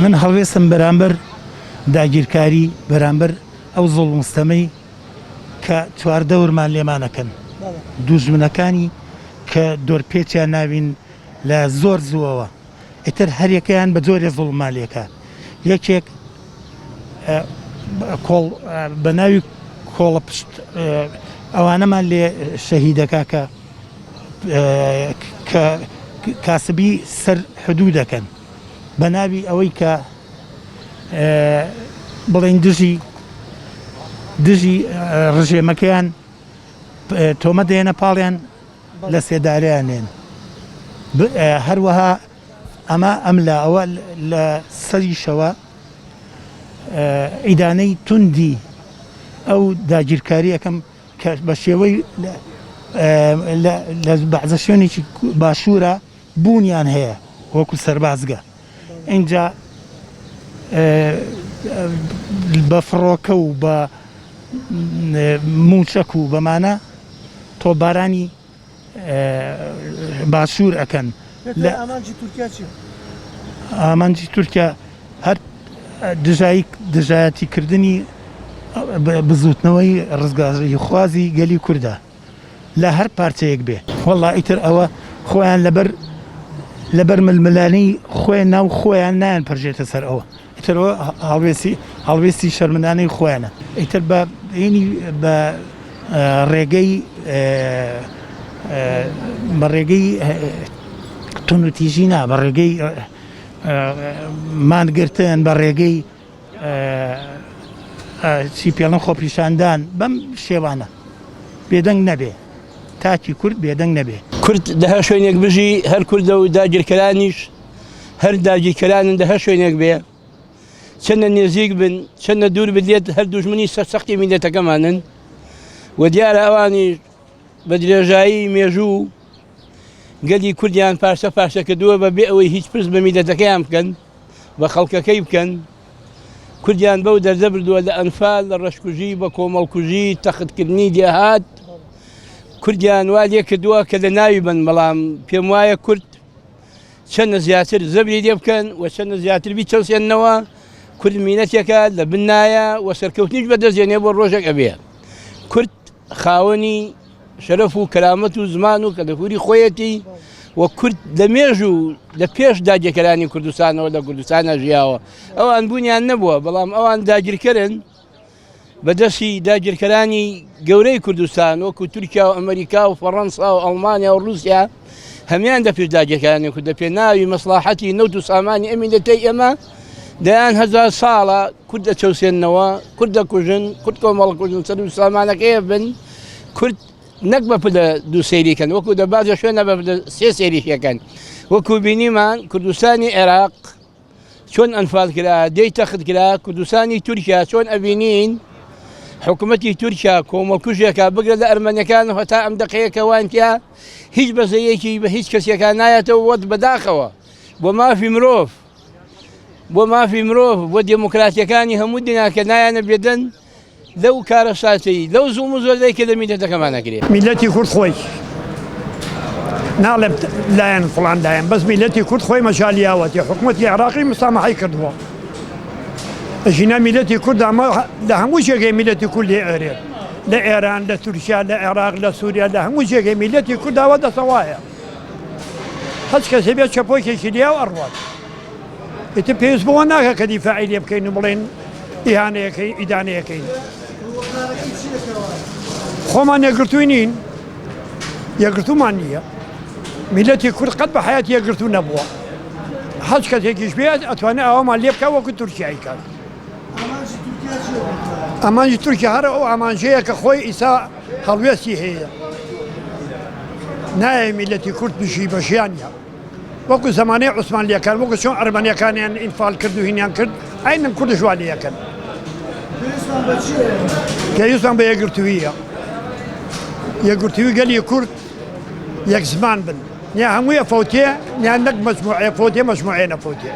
من هەڵوێستم بەرامبەر داگیرکاری، بەرامبەر ئەو زوڵم و ستەمەی کە چواردەورمان لێمان ئەکەن، دوژمنەکانی کە دۆرپێچیان ناوین لە زۆر زووەوە، ئیتر هەریەکەیان بە جۆرێ زوڵممان لێکا. یەکێک کۆڵ بە ناوی کۆڵە پشت ئەوانەمان لێ شەهیدەکا کە کە کاسبی سەر حدوودەکەن. بە ناوی ئەوەی کە بڵێین دژی دژی ڕژێمەکەیان تۆمە دێنە پاڵیان لە سێدارەیان نێن هەروەها ئەمە ئەم لە ئەوە لە سەریشەوە ئیدانەی توندی ئەو داگیرکاریەکەم کە بە شێوەی لە بەعزە شوێنێکی باشوورە بوونیان هەیە وەکو سەربازگە ئینجا بە فڕۆکە و بە موچەک و بەمانە تۆپبارانی باشوور ئەکەن. لە ئامانجی تورکیا چیە؟ ئامانجی تورکیا هەر دژایی دژایەتی کردنی بزوتنەوەی ڕزگاریخوازی گەلی کوردە. لە هەر پارچەیەک بێ. وەڵا ئیتر ئەوە خۆیان لەبەر لەبەر ململانێی خۆیان ناو خۆیان نایان پەرژێتە سەر ئەوە ئیتر ئەوە هەڵوێستی هەڵوێستی شەرمنانەی خۆیانە ئیتر بە هینی بە ڕێگەی بە ڕێگەی توندوتیژی نا بە ڕێگەی مانگرتن بە ڕێگەی چی پێڵن خۆپیشاندان بەم شێوانە بێدەنگ نەبێ تاکی کورد بێدەنگ نەبێ. کورد لە هەر شوێنێک بژی هەر کوردە و داگیرکەرانیش هەر داگیرکەرانن لە هەر شوێنێک بێ چەندە نێزیک بن چەندە دوور بدێت هەر دوژمنی سەرسەختی میلەتەکەمانن و دیارە ئەوانیش بە درێژایی مێژوو گەلی کوردیان پارچە پارچە کردووە بە بێ ئەوەی هیچ پرس بە میلەتەکەیان بکەن بە خەڵکەکەی بکەن کوردیان بەو دەردە بردووە لە ئەنفال لە ڕەشکوژی بە کۆمەڵکوژی تەختکردنی دێهات کوردیان وا لێ کردووە کە لە ناوی بن بەڵام پێم وایە کورد چەندە زیاتر زەبری لێ بکەن و چەندە زیاتر بیچەوسێننەوە کورد مینەتێکە لە بن نایە و سەرکەوتنیش بەدەستێنێ بۆ ڕۆژێک ئەبێ کورد خاوەنی شەرەف و کەرامەت و زمان و کەلەپوری خۆیەتی و کورد لە مێژ و لە پێش داگیرکەرانی کوردستانەوە لە کوردستانە ژیاوە ئەوان بوونیان نەبووە بەڵام ئەوان داگیرکەرن بەدەستی داگیرکەرانی گەورەی کوردستان وەکو تورکیا و ئەمریکا و فەڕەنسا و ئەڵمانیا و رووسیا هەمان دە پێش داگیرکەرانی کورد دە پێناوی مەسڵاحەتی نەوت و سامانی ئەم میللەتەی ئێمە دەیان هەزار ساڵە کورد دەچەوسێننەوە، کورد دەکوژن، کورد کۆمەڵکوژن، سەر و سامانەکەی بن، کورد نەک بە پلە دوو سەیری کەن وەکو دە بازە شوێنە بە پلە سێ سەیری کەن وەکو بینیمان کوردستانی عێراق چۆن ئەنفال کرا دێی تەخت کرا کوردستانی تورکیا چۆن ئەبینین حکوومەتی تورکیا کۆمەڵکوژێکە بگرە لە ئەرمەنەکان هەتا ئەم دقەیەکە وانتیا هیچ بەزەیەکی بە هیچ کەسێکا نایەتەوە وەت بەداخەوە بۆ مافی مرۆڤ بۆ مافی مرۆڤ بۆ دێموکراتیەکانی هەموو دنیا کە نایانە بێدەن لەو کارەساتەی لەو زوڵم و زۆردەی کە لە میللەتەکەمان ئەکرێ. میللەتی کورد خۆی ناڵێم لایەن فڵان لایەن بەس میللەتی کورد خۆی مەجالی یاوەتی حکومەتی عێراقی مسامحەی کردووە ژینا میللەتی کورد ئەمە لە هەموو جێگەی میللەتی کورد لێ ئەرێت لە ئێران لە تورکیا لە عێراق لە سووریا لە هەموو جێگەی میللەتی کورد ئەوە دەسەوایە هەچ کەسێ بێت چەپۆکێکی لیا و ئەڕوات ئیتر پێویست بەوە ناکە کە دیفاعی لێ بکەین و بڵێن ئیهانەیەکەی ئیدانەیەکەین خۆمان یەکگرتووی نین یەکگرتوومان نییە میلەتی کورد قەت بە حیات یەکگرتوو نەبووە هەچ کەسێکیش بێت ئەتوانێت ئاوامان لێ بکە وەکو تورکیایی کات ئامانجی تورکیا هەر ئەو ئامانجەیە کە خۆی ئیسا هەڵوێستی هەیە نایە میلەتی کورد بژی بە ژیانیا وەکو زمانەی عوسمانلیەکان وەکو چۆن ئەرمەنیەکانیان ئینفال کرد و هینیان کرد عینەن کوردش وا لێیەکەن پێویستمان بە یەکگرتوویە یەکگرتووی گەلی کورد یەک زمان بن یا هەموویە فەوتێ یان نەک مەجموعەیە فەوتێ مەجموعەیە نەفەوتێ.